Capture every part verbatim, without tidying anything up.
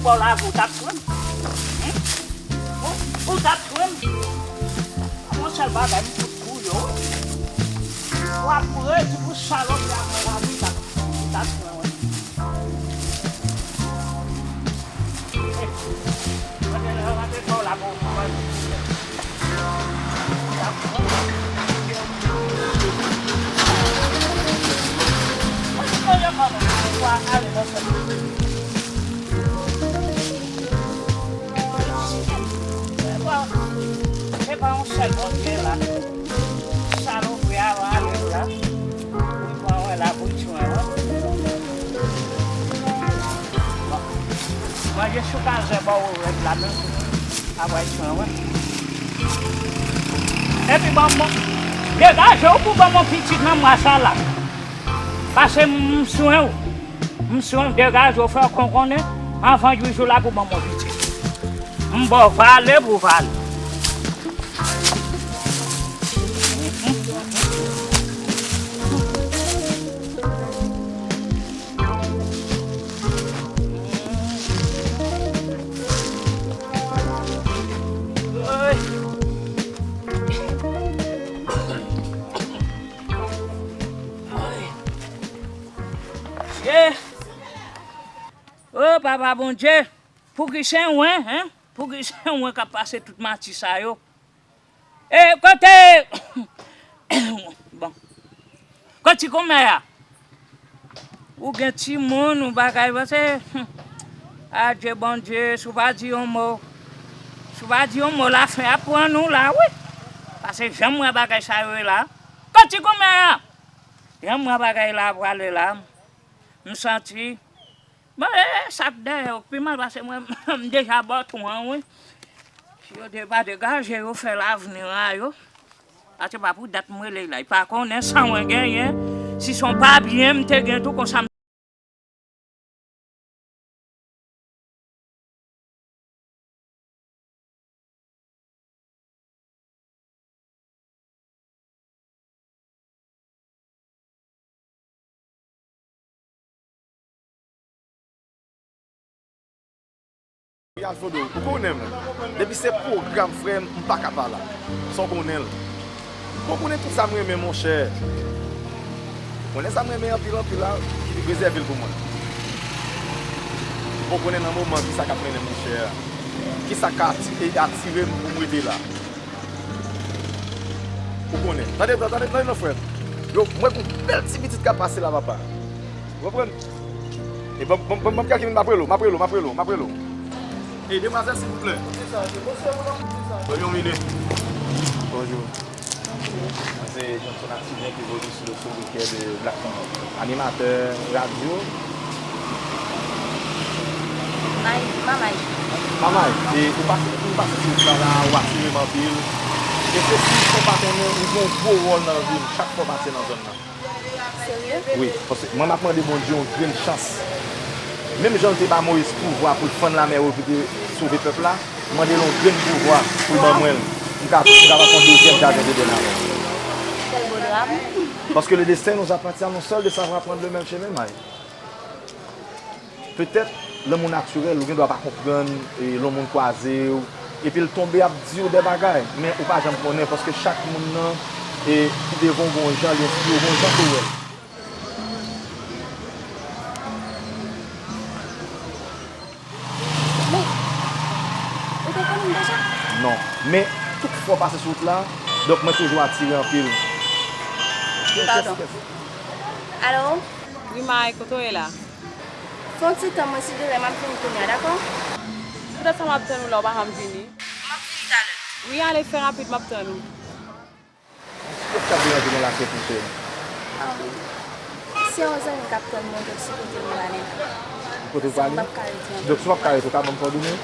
Ou lave, ou t ap jwenn. Hmm? Ou, ou t ap jwenn. Yon sèl bagay, m fout kou yo. W ap redi pou salòp la, mwen lave, ou t ap, ou t ap jwenn, wi. Hey, mwen te, mwen te fè w la, bon, mwen. Se pa yon sèl Bondye la. Salopri a va ale la. Wi, mwen wè la pou tchwen, wi. Bon. Manje sou kazè bò ou rèd la, men. Apre tchwen, wi. Epi ban mwen, degaje w pou ban mwen pitit nan mwa sa la. Pase m swen w. M swen w, degaje w, fè w konkonnen. Anvan jwi jou la pou ban mwen pitit. M ba w vale pou vale. Ye. O papa Bondye, pouki se mwen, en? Pouki se mwen k ap pase tout mati sa yo? E kote, bon, kote ti konmè a? Ou gen timoun, ou bagay, pase, hmm, adye Bondye, si w pa di yon mo, si w pa di yon mo, lafen ap pran nou la, wi. Pase jan m wè bagay sa yo ye la. Kote ti konmè a? Jan m wè bagay la prale la. M santi, bon, e, e, sa k dèyè w pi mal pase mwen, m deja bò tou an, wi. Si yo te pa degaje yo fè lavni a yo, a se pa pou dat m rele la. Li pa konnen sa mwen genyen. Si se yon pa byen m te gen tou konsa m Wi, Alfredo, ou konnen m. Depi se pwogram, frè m, m pa ka pa la. Sa w konnen l. Ou konnen tout sa m renmen, monchè. Ou konnen sa m renmen anpil, anpil la, ki te rezève l pou mwen. Ou konnen nan moman ki sa k ap mennen, monchè. Ki sa k ati-, atire m pou m rete la. Ou konnen. Tande, tande, tande, tande non, frè m. Yo, mwen gon bèl ti pitit k ap pase la, papa. Ou konprann? E ban, ban, ban, ban m kèlke minit, m ap rele w, m ap rele w, m ap rele w, m ap rele w. Ey, demwazèl, silvouplè. Ban m yon minit. Bonjou. Mwen se Johnson Activien ki evolye sou le sobriquet de Black Family. Animatè radyo. May, Mamay. Mamay, e ou pase, ou pase sou wout la, ou atire m anpil. E se si ou pa konnen, ou gen yon gwo wòl nan vi m chak fwa w pase nan zòn nan. Serye? Wi, paske mwen m ap mande Bondye yon grenn chans. Menm jan l te ba Moyiz pouvwa pou l fann lamè wo epi te sove pèp la, m mande l yon grenn pouvwa pou l ban mwen l. M ka, m kapab fè yon dezyèm jaden Eden avè l. Quel beau drame. Parce que le destin nous appartient à nous seuls de savoir prendre le même chemin, May. Petèt, lanmou natirèl, ou gen dwa pa konprann, e, lè yon moun kwaze w, epi l tonbe ap di w de bagay, men ou pa janm konnen, paske chak moun nan, e, ki devan w gen yon jan, li enspire w gen yon jan ke w wè l. Men, ou te konnen m deja? Non, men tout fwa w pase sou wout la, donk mwen toujou atire anpil. Padon. Alo? Wi, May, kote w ye la? Fè yon ti tan, mwen, silvouplè, m ap vini kounye a, dakò? Poutèt sa m ap tann ou la, ou pa janm vini. M ap vini talè. Wi, ale, fè rapid, m ap tann ou. Kiyès k ap deranje nou lakay pou fè? Ah, se yon zanmi k ap tann mwen, donk si kote m prale. Kote w prale? M p ap ka rete ankò. Donk, si w p ap ka rete, ou ka ban m kòdone w?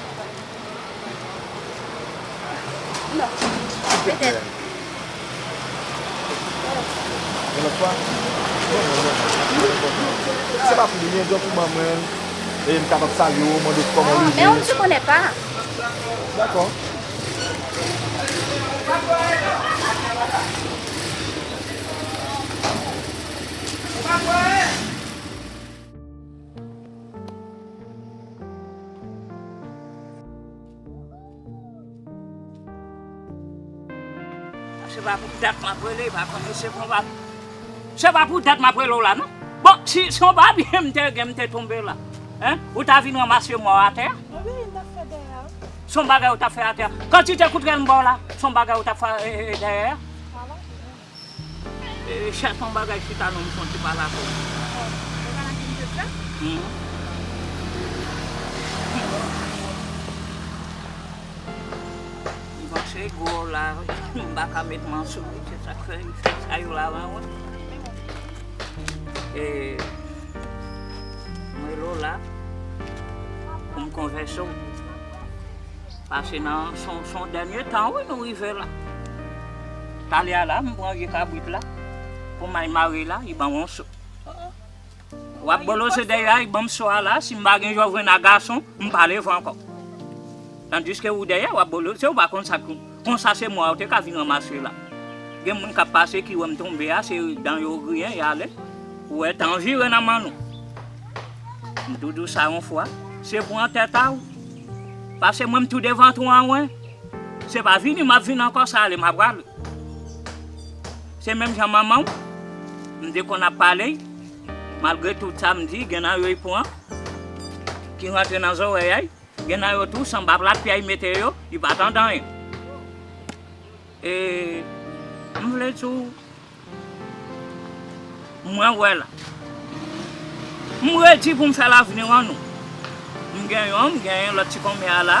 Non. Petèt. Yon lòt fwa? Non, non, non. Se pa pou li, men donk ou ban mwen l, e m kapab salye w, mande w kòman w leve. Ah, mais on ne se connaît pas. Dakò. Se pa pou dat m ap rele, pa konn se konba. Se pa pou dat m ap rele w la, non. Bon, si se yon babye m te gen, m te tonbe la. Hein? Ou ta vin ranmase mò atè a? Mwen, m t ap fè dèyè a. Se yon bagay ou t ap fè atè a. Kantite kout rèl m ba w la, se yon bagay ou t ap fè, e, e, dèyè a? E, chèche yon bagay chita non, m fè yon ti pale avè w. Ou pa nan ki m te fè? Hmm. M panse gwo la, m pa ka met men sou li, se sa k fè li fè sa yo la, mwen. E, mwen rele w la, pou m konvèse w. Pase nan, se yon, se yon dènye tan, wi, nou rive la. Talè a la, m pran vye kabrit la, pou m al mare la, li ban m yon so. W ap boloze dèyè a, li ban m so a la, si m pa gen jovren a gason, m pa leve ankò. Tandiske ou dèyè, w ap boloze, ou pa konn sa k, konsa se mò a ou te ka vin ranmase la. Gen moun k ap pase ki wè m tonbe a, se dan yo griyen, y ale. Ou wè, tan vire nan men nou. M tou di w sa yon fwa, se pran tèt a ou. Pase mwen m tou devan twou an, wen. Se pa vini m ap vin ankò, se ale m ap prale. Se menm jan manman w, m te konn ap pale, malgre tout sa m di, gen nan yo li pran, ki rantre nan zòrèy a, gen nan yo tou, se anba plat pye a li mete yo, li pa tande anyen. E, m vle di w, mwen wè la. M redi pou m fè lavni an nou. M gen yon, m gen yon lòt ti konmè a la.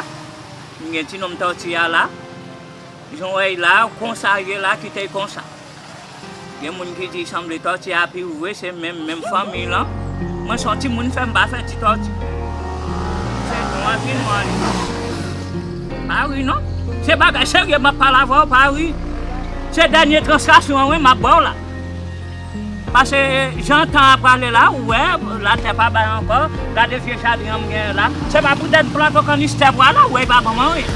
M gen ti nonm tòti a la. Jan w wè l la, konsa l ye la, kite l konsa. Gen moun ki di sanble tòti a pi vre, se menm, menm fanmi lan. Mwen se yon timoun fè m pa fè ti tòti. Se nwa ki nwa li. Pa ri non. Se bagay serye m ap pale avè w, pa ri. Se dènye transaksyon an wi m ap ba w la. Pase jan tan ap prale la, ou wè, latè pa bay ankò. Gade vye jaden an m genyen la. Se pa poutèt plato kanistè bwa la, ou wè, li pa ban m anyen.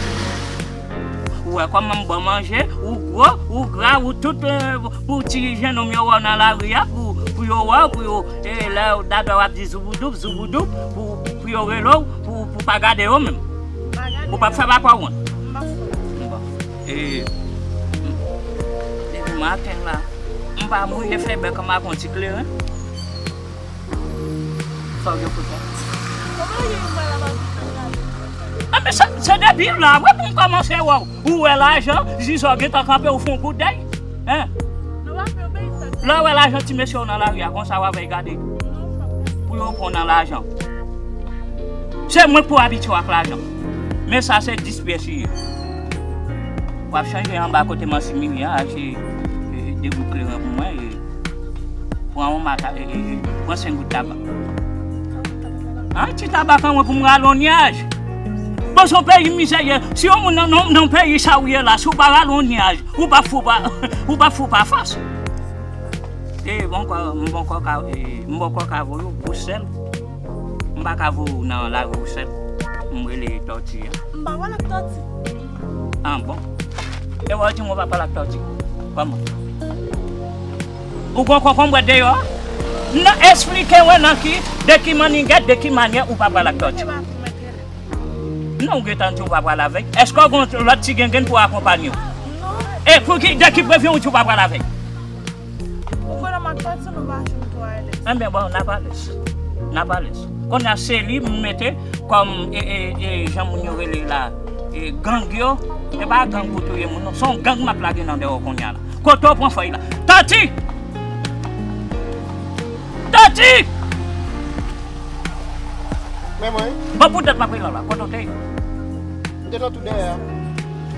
Ou wè kòman m bon manje, ou gwo, ou gra, ou tout, eh, pou ti jennonm yo wè w nan lari a, pou, pou yo wè w, pou yo, eh, lè w dada w ap di zouboudoup, zouboudoup, pou, pou yo rele w, pou, pou pa gade yo menm. Ou p ap fè papa w wont. Bon. E, depi maten la, m pa mouye fè bèk anba pon ti kleren. Sa w gen pou fè? Kòman w ye, m wè la m ap di sa gade. Enben, se, se depi la, wi, pou m kòmanse wè w. Ou wè lajan, Zizo gentan kanpe, ou fè yon kout dèy. Hein? Nou pa fè yon peyi sa. Lè w wè lajan ti mesye w nan lari a, konsa w ap fè gade. Pou yo pran nan lajan. Se mwen k pou abitye w ak lajan. Men sa se dis pyès li ye. W ap chanje anba kote mansimilye a, achte, e, de bout kleren pou mwen, e, pran yon mata, e, e, e, pran senk gout tabak. An, ti tabak an mwen pou m rale yon nyaj. Bon, se yon peyi mizèrye. Si yon moun nan, nan, nan peyi sa ou ye la, si w pa rale yon nyaj, ou pa fou pa, ou pa fou pa fas. E, bon, kwa, m bon kwa ka, e, m bon kwa ka voye w pou sèl. M pa ka voye w nan lari ou sèl. M rele tòti a. M pa pale ak tòti. An bon. E wè w di m ou pa pale ak tòti. Kòman? Ou gon konkonm bwè deyò? Non, esplike mwen nan ki, de ki mannigèt, de ki manyè ou pa pale ak tòti. Non, ou gentan di ou pa pale avè l. Èske w gon lòt ti gengen pou akonpanye w? Non. E pou ki, de ki prevyen ou di ou pa pale avè l? Ou konnen m ak tòti nou pa janm twò alèz. Enben, bon, n ap alèz. N ap alèz. Kounye a, se li m mete kòm, e, e, e, jan moun yo rele la, e, gang yo. E pa gang pou touye moun, non. Se yon gang m ap lage nan dèyè w kounye a la. Kote w pran fèy la? Tòti! Tòti! Men mwen. Bon, poutèt m ap rele w la, kote w te ye? M te nan tou dèyè a.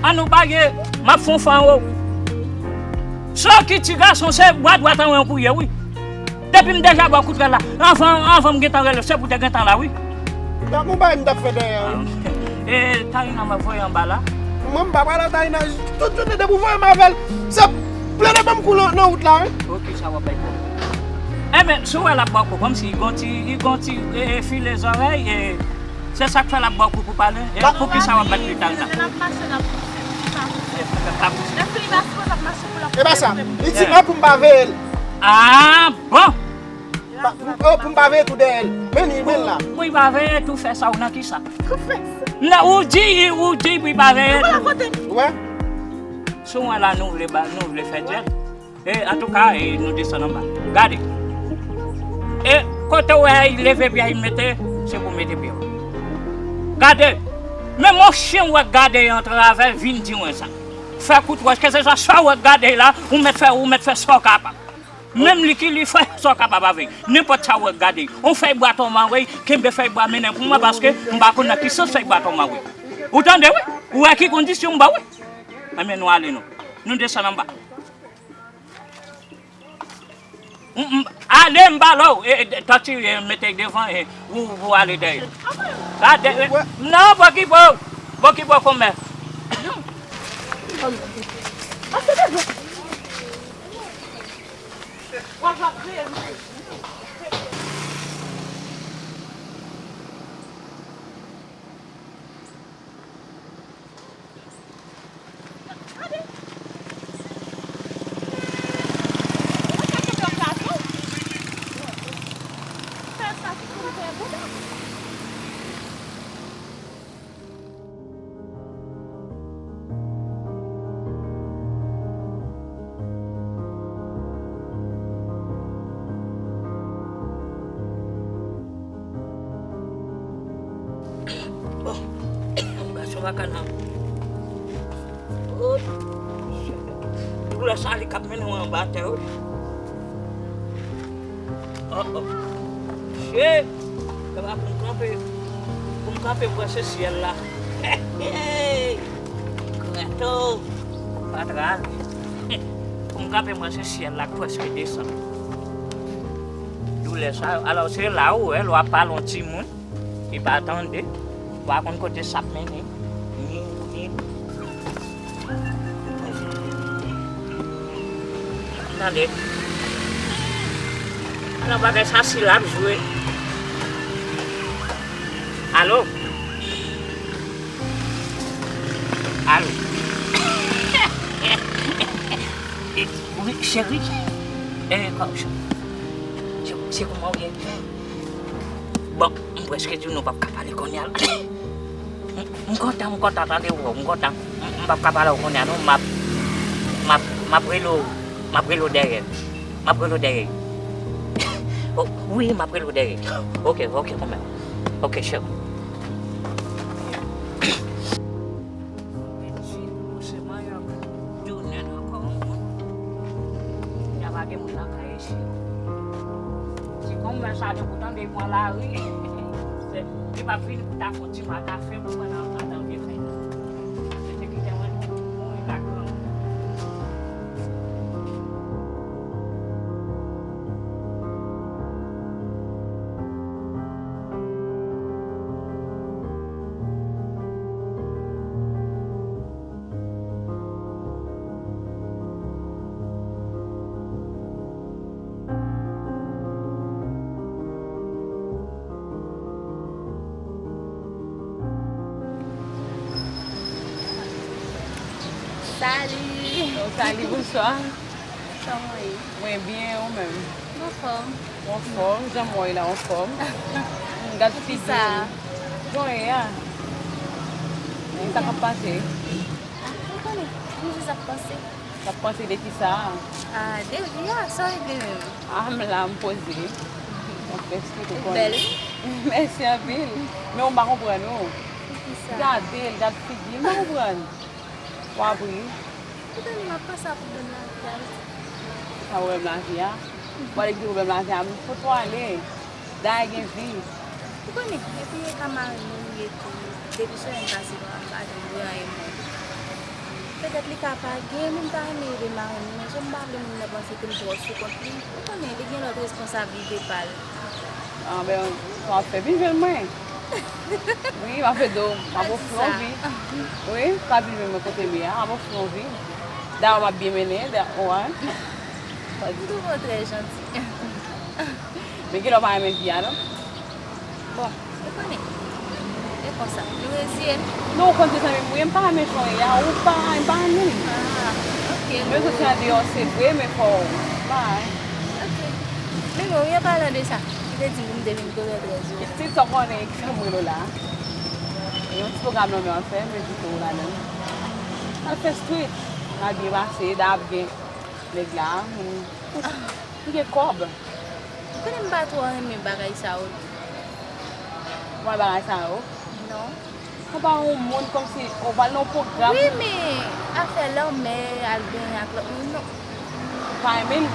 An nou pale, m ap fè yon fè anwo. Sa ki ti gason, se bwa dwat an wen pou ye, wi. Depi m deja ba w kout rèl la, anvan, anvan m gentan rele w, se pou w te gentan la, wi. Donk, yon bagay m t ap fè dèyè a, wi. E, Tarina, m ap voye anba la. Mwen, m pa pral a Tarina, tout jounen depi w voye m avè l, se plede ban m kou nan, nan wout la, wi. Ok, sa w ap bay kou. Enben, si w wè l ap ba w kou, kòmsi li gon ti, li gon ti, e, e, file zòrèy, e, se sa k fè l ap ba w kou pou pale. E poukisa w ap bat li, Tarina? Lè n ap mache, n ap pouse, nou di pa pouse. E, pa pouse. Lè Filipa sipoze ap mache pou l ap pouse. E pa sa. Li di, an pou m pa veye l. Ah, bon! Pa, pou, pou m pa veye tou dèyè l. Men li, men l la. Pou, pou li pa veye tou fè sa, ou nan kisa? Tou fè sa. Non, ou di, ou di pou li pa veye tou. Ou wè? Si w wè la nou vle ba, nou vle fè dyèl. E, antouka, e, nou desann anba. Gade. E, kote w wè y leve pye y mete, se pou mete pye w. Gade. Menm yon chen w wè Gade antravè vin di mwen sa. Fè kout wòch, kèlkeswa sa w wè Gade la, ou mèt fè, ou mèt fè sa w kapab. Menm li ki li fè sa w kapab avè l. Nenpòt sa w wè Gade. On fèy bwa tò mare, kenbe fèy bwa mennen pou mwen paske m pa konn nan ki sans fèy bwa tò mare. Ou tande wi? Ou wè ki kondisyon m ba w wi? Enben nou ale non. Nou desann anba. M, m, ale m ba lò w. E, e, tòti, e, mete devan, e, ou, ou ale dèyè. Gade, e, non, pokipo, pokipo konmè. Bon, gason baka nan. Oh, doulè sa li k ap mennen w anba tè wi. Oh, oh. Shit! Kaba pou m kanpe, pou m kanpe m wè se syèl la. Hey, hey! Krato! Fatra. Pou m kanpe m wè se syèl la k prèske desann. Doulè sa yo. Alò, se la ou wè, lè w ap pale yon timoun ki pa tande, ou pa konn kote sa ap mennen. Ni ou, ni ou. Tande. Alò, bagay sa si l ap jwe. Alo? Alo? E, wi, cheri. E, kò-, se, se kòman w ye? Bon, m prèske di w nou p ap ka pale kounye a la. M, m kontan, m kontan tande w, m kontan. M, m p ap ka pale w kounye a non, m ap, m ap, m ap rele w, m ap rele w dèyè. M ap rele w dèyè. Oh, wi, m ap rele w dèyè. Ok, ok, kanmenm. Ok, cheri. Mèsi, se manyak tounen ankò yon moun. Y a pa gen moun lakay isit. Ti konmè sa, depi w tande l pran lari, se, li p ap vini pou ta fè yon ti matafen pou pran nan, nan vye fèy. Se te kite mwen mouri lagran. Salut! Oh, salut, bonsoir. Kòman w ye? Mwen byen, ou menm? M anfòm. Ou anfòm? Jan mwen la, ou anfòm? Gad figi. Poukisa? Jan w ye a? Sa k ap pase? Ah, ou konnen, m jis ap panse. W ap panse de kisa? Ah, de vi a, sa w regle menm? Ah, m la, m poze. M ap fè stil ou konnen. Ou bèl wi. Mèsi anpil. Men ou pa konprann ou. Poukisa? Gade l, gad figi l, m pa konprann. W ap ri. Ou konnen m ap panse a pwoblèm lavi a wi. Sa pwoblèm lavi a? Ou pale ki pwoblèm lavi a, men kote w ale? Dayè gen vi. Ou konnen, epi e ka mari m ou ye tou. Depi semèn pase m pa jwenn gwo anyen mwen. Petèt li ka pa gen, men m ta renmen ede mari m, men jan m pa vle moun nan panse ke m twò sou kont li. Ou konnen, li gen lòt responsablite pa l. Ah, ben, sa w ap fè vin jwenn mwen. Wi, m ap ede w, m ap ofri w vi. Wi, w ka vin jwenn mwen kote m ye a, m ap ofri w vi. Dayè, m ap byen mennen, dayè, ou wè. M twouve w trè janti. Men gen lè w pa renmen vi a, non? Bon, ou konnen. E konsa, nou reziye n. Non, ou konn se zanmi m, wi, m pa renmen jan w ye a, ou pa, m pa renmen l. Ah, ok. Men soti andeyò, se vre, men fò w bay. Ok. Men bon, wi, an palan de sa, ki te di m pou m te vin kote w trè jou. Pitit, sa w konnen ki fè m rele w la. E yon ti pwogram nan men w ap fè, m envite w ladan l. Al fè street. Sa byen pase, dayè ap gen nèg la, moun, li gen kòb. Ou konnen m pa twò renmen bagay sa yo. Ou pa bagay sa yo? Non. Ou pa yon moun kòmsi ou pral nan yon pwogram. Wi, men afè lanmè, al benyen ak lòt moun, non. Pa renmen l?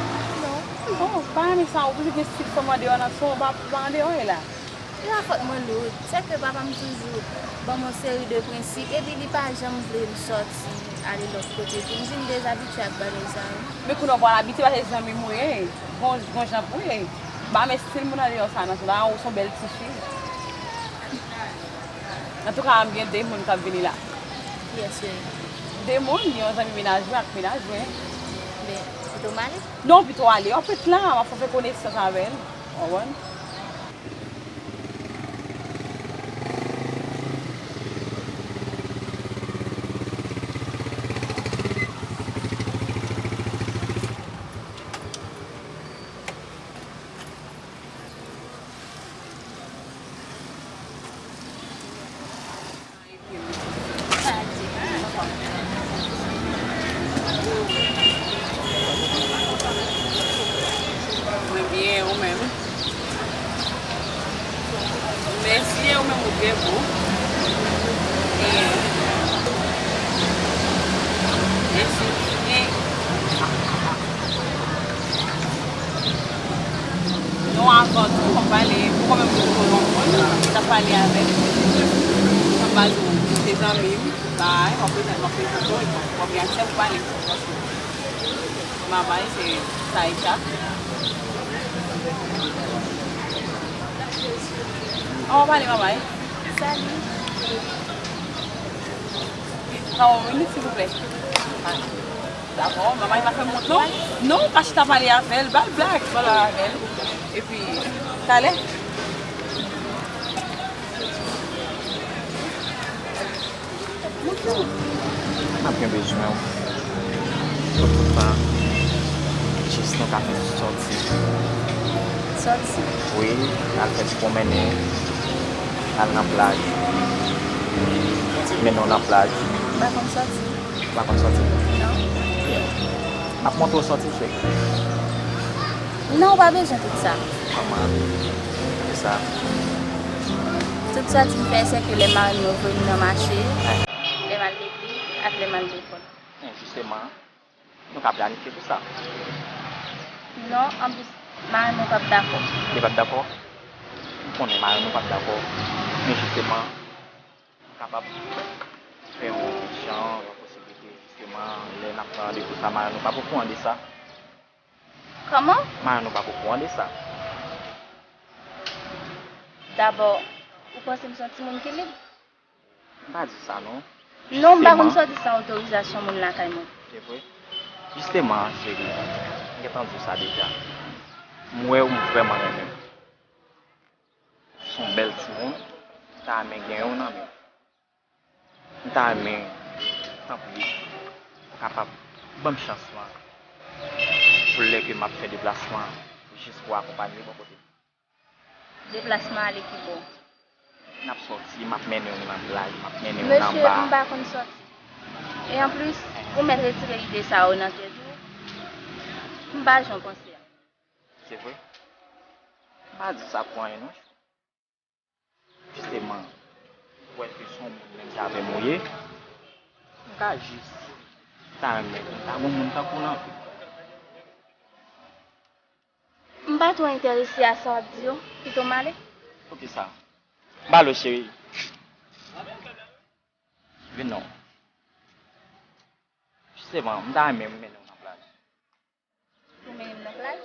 Non. Non, pa renmen sa, ou bezwen gen stil fanm andeyò nan son, ou pa, pa andeyò e la. Se pa fòt mwen loud, se ke papa m toujou ban m yon seri de prensip, epi li pa janm vle m sòti, ale lòt kote tou. M vin dezabitye ak bagay sa yo. Men kounye a w pral abitye, paske zanmi m ou ye, bon, bon jan pou ye. M pa renmen stil moun andeyò sa, non, se pa, ou se yon bèl tifi. Antouka, m gen de moun k ap vini la. Kiyès yo ye? De moun, yon zanmi mennaj mwen ak mennaj mwen. Men, pito m ale? Non, pito w ale. W ap ret la, w ap fè konesans avè l. Ou konprann? Mwen byen, ou menm? Mèsi, e ou menm ou byen, boo? Byen. Mèsi. Non, avan tou, m ap pale, pou mwen menm, pou yon moun, m t ap pale avè l. Sa m pral di w, se zanmi m, bay, m ap prezante, m ap prezante w, epi w ap gen aksè pou pale. Mamay, se Saïcha. An, w ap pale, Mamay? Salut. Kòman w ye, silvouplè? Dakò, manman, li pa fè m wont, non. Non, pa chita pale avè l, ba l blag, pale avè l. Epi, talè. M ap gen bezwen w. Pou tout tan. Jis nou ka fè sòti. Sòti? Wi, al fè ti pwonmennen. Al nan plaj. Mennen w nan plaj. M pa konn sòti. Ou pa konn sòti? Non. M ap montre w sòti, cheri. Non, ou pa bezwen tout sa. Kòman? Ki sa? Tout sòti m fè, se ke lè marenn mwen voye m nan mache, lè m al legliz, ak lè m al lekòl. Men jisteman, nou ka planifye pou sa. Non, anplis, marenn mwen p ap dakò. Li p ap dakò? M konnen marenn ou p ap dakò. Men jisteman, kapab fè yon jan, yon posiblite, jisteman, lè n ap pran randevou sa, marenn ou p ap okouran de sa. Kòman? Marenn ou p ap okouran de sa. Dabò, ou panse m se yon timoun ki lib? M pa di sa, non. Non, m pa konn sòti san otorizasyon moun lakay mwen. Se vre? Jisteman, cheri, m gentan di w sa deja. M wè w, m vrèman renmen w. Se yon bèl timoun, m ta renmen genyen w nan men m. M ta renmen, tanpri, ou kapab ban m chans lan pou lè ke m ap fè deplasman, jis pou akonpanye bò kote m. Deplasman ale ki bò? N ap sòti, m ap mennen w nan plaj, m ap mennen w nan ba. Mesye, m pa konn sòti. E anplis, ou mèt retire ide sa yo nan tèt ou. M pa jan w panse a. Se vre? M pa di sa pou anyen non. Jisteman, ou wè ke se yon moun menm jan avè m ou ye, m ka jis ta renmen pou m ta gen yon moun tankou w nan vi m. M pa twò enterese a sa w ap di yo, pito m ale. Poukisa? M ale, cheri. Vin non. Jisteman, m ta renmen m mennen w nan plaj. Ou mennen m nan plaj?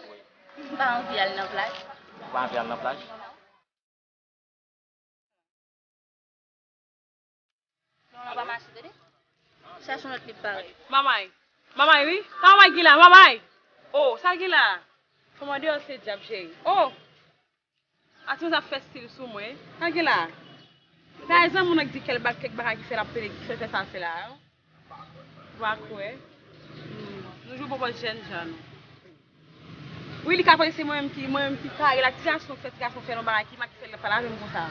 M pa anvi al nan plaj. Ou pa anvi al nan plaj? Non, non, pa mache, tande. Chache yon lòt lib parèy. Manmay. Manmay, wi. Sa manmay ki la, manmay? Oh, sa ki la? Fanm andeyò se dyab, cheri. Oh! Atis ap fè stil sou mwen. Sa gen la? Sa e zanmi w nan k di kèl bak, kèk bagay ki fè l ap pede, ki fè l fè sa, fè la, yo. Ou pa kwè? Hmm. Nou jwe bon bòs jènjan nou. Wi, li ka panse se mwen menm ki, mwen menm ki kare l ak ti gason, k fè ti gason fè yon bagay ki mal, ki fè l ap pale avè m konsa.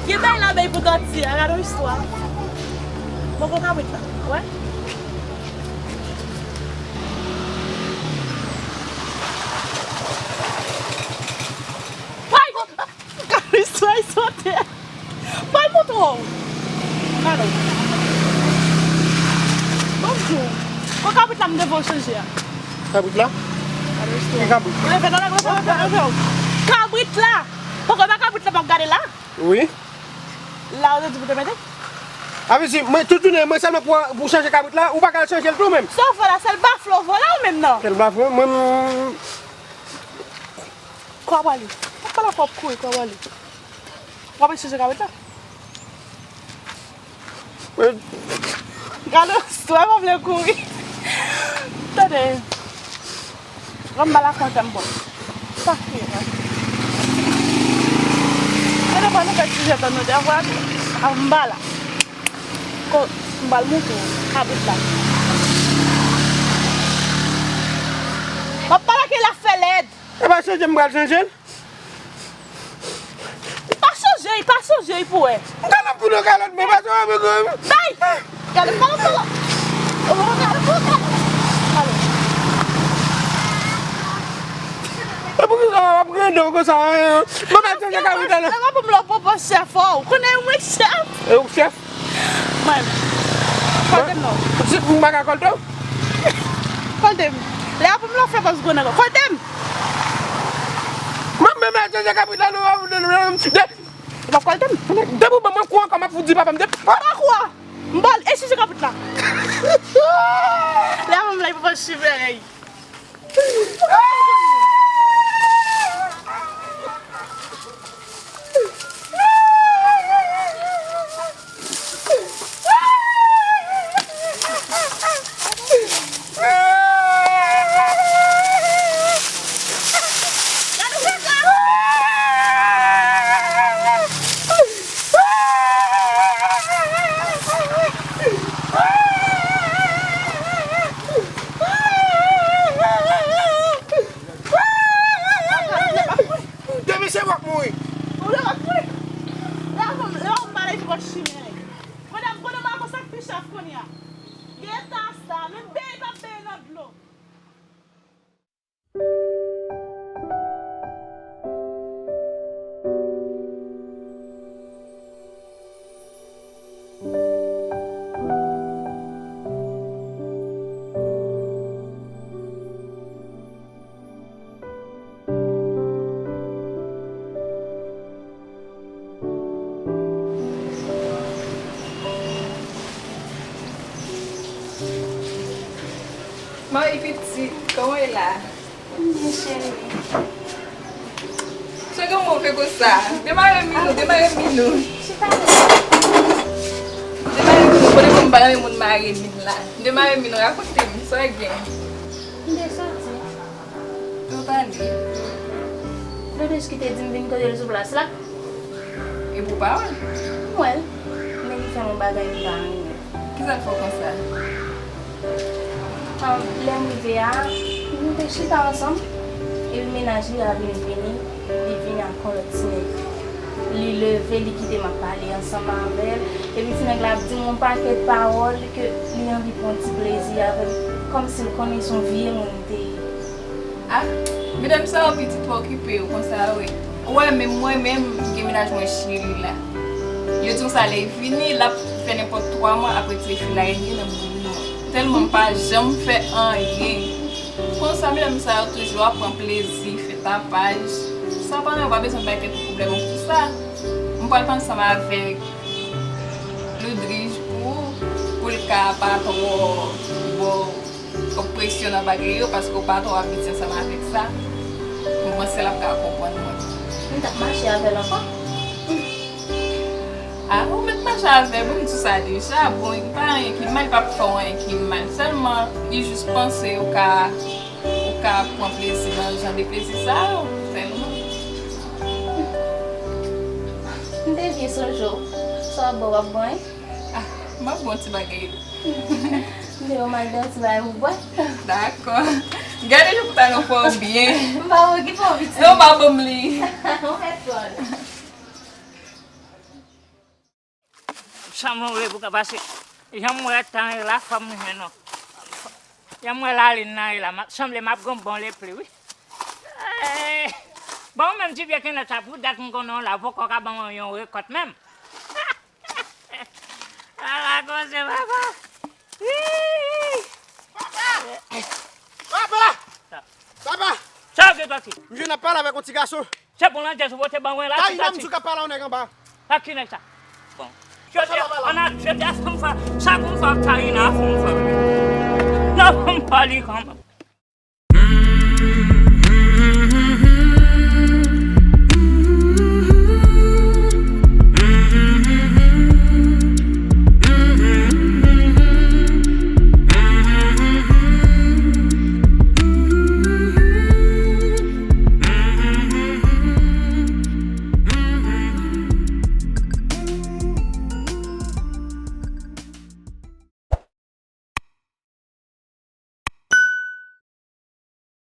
Gen bagay la bay pou Tati a, gade yon istwa. Bon, bon kabrit la, wè. Bay, bon, kabrit la sote. Bay, montre w. Gade. Bonjou. Bon, kabrit la, m te voye chanje a. Kabrit la? Gade istwa. Ki kabrit? Leve non, leve, leve, leve. Kabrit la. Poko pa kabrit la, m ap gade la. Wi. La ou te di pou te mete? A vle di, mwen, tout jounen, mwen sèlman pou, pou chanje kabrit la, ou pa ka al chanje l tou menm? Sa w fè la, sèl bafle w vola ou menm nan? Sèl bafle, mwen, m- Kwa pale. Pa pale kwa ap kouri, kwa pale. W ap chanje kabrit la? Mwen Gade, sou pa vle kouri. Tande. Ban m ba la kontè m bon. Sa k ye la? Tande, pa nou fè ti jèt an nou devwa. A m ba la. Ko, m ba l montre w. Kabrit la. M ap pale ke l ap fè lèd. E pa chanje m pral chanje l? Pa chanje, pa chanje pou wè. M ka nan poul yon kalòt, men pa chanje m. Bay! Gade, pala, pala. Oh, gade, gade, gade. Ale. E poukisa w ap rende w konsa? Mwen pa chanje kabrit la, non. Lè w ap ban m lòpopo chèf, ou konnen mwen chèf. E ou chèf? Mwen. Kòlte m non. Si m pa ka kòlte w? Kòlte m. Lè ap m lò fè bòs gwo nèg. Kòlte m. Mwen menm la chanje kabrit la non. De- Ou p ap kòlte m. Depi w ban mwen kou ankò m ap fout di papa m de- Pa kou a. M ba l e chanje kabrit la. Lè ap m la e pa fè cheve. Depi se w ap mouri. Ou lè w ap mouri. Lè w ap, lè w ap pale ki bò chimen. Kounye a, kounye a, m pa konn sa k pi chèf kounye a. Gen ta sa, menm beny p ap beny nan dlo. Mari pitit, kòman w ye la? M byen, cheri. Sa gen move konsa? Demare min ou, demare min ou. Chita la. Demare min ou, konnen mwen m pa renmen moun mare min la. Demare min ou, rakonte m, sa w gen? M te soti. Ou tande? Dodo ki te di m vin kote l sou plas la. E pou pawòl? M wè l. Men li fè m yon bagay m pa renmen. Kisa l fè w konsa? Ahn, lè m rive a, nou te chita ansanm. Epi mennaj li a vin vini, li vini ak yon lòt ti nèg. Li leve, li kite m ap pale ansanm avè l. Epi ti nèg la ap di m yon pakèt pawòl ke li anvi pran ti plezi avè m. Kòmsi l konnen se yon vye moun m te ye. Ah, medam sa yo pitit pa okipe yo konsa wi. Ou wè menm mwen menm m gen mennaj mwen Chili la. Yo di konsa lè l vini l ap fè nenpòt twa mwa ap retire fil a ede nan bouyi mwen. Tèlman m pa janm fè anyen. Konsa medam sa yo toujou ap pran plezi, fè tapaj. Sa paran yo pa bezwen bay tèt yo pwoblèm pou sa. M pral pran ansanm avèk Ludrige pou, pou l ka pa twò ba w Ou presyon nan bagay yo paske w pa twò abitye ansanm avèk sa. M panse l ap ka konprann mwen. M t ap mache avè l ankò. A, ou mèt mache avè l, m di w sa deja. Bon, li pa anyen ki mal, li p ap fè w anyen ki mal. Sèlman, li jis panse ou ka, ou ka pran plezi nan jan de plezi sa yo. Sèlman. M te byen sonje w. Sa w ap bwè, w ap bwè? A, m ap bwè yon ti bagay. M te yo mal dèti bay ou bwè. Dakò. Gade jan pou ta nan fè w byen. M pa okipe w pitit. Non, pa ban m li. Ou fè fòl. Sa mwen vle pou ka pase. Jan m wè tan e la, fò m jwenn nou. Jan m wè lalin nan e la, m ap, sanble m ap gon bon lepli, wi. Eh, bon, ou menm ti vye kenèt sa, pou dat m konnen w la, ou poko ka ban mwen yon rekòt menm. Ala koze, papa. Wi. Papa! Papa! Sa. Papa! Sa w gen, Tati? M jwenn ap pale avèk yon ti gason. Se pou landjè sou pote ban mwen la, Kay, Tati. Nan m sou k ap pale a yon nèg anba. Ak ki nèg sa? Bon. Jodi a, an a jodi a, fò m fè, sa pou m fè ak Karina, fò m fè. Non, fò m pa li kanmenm.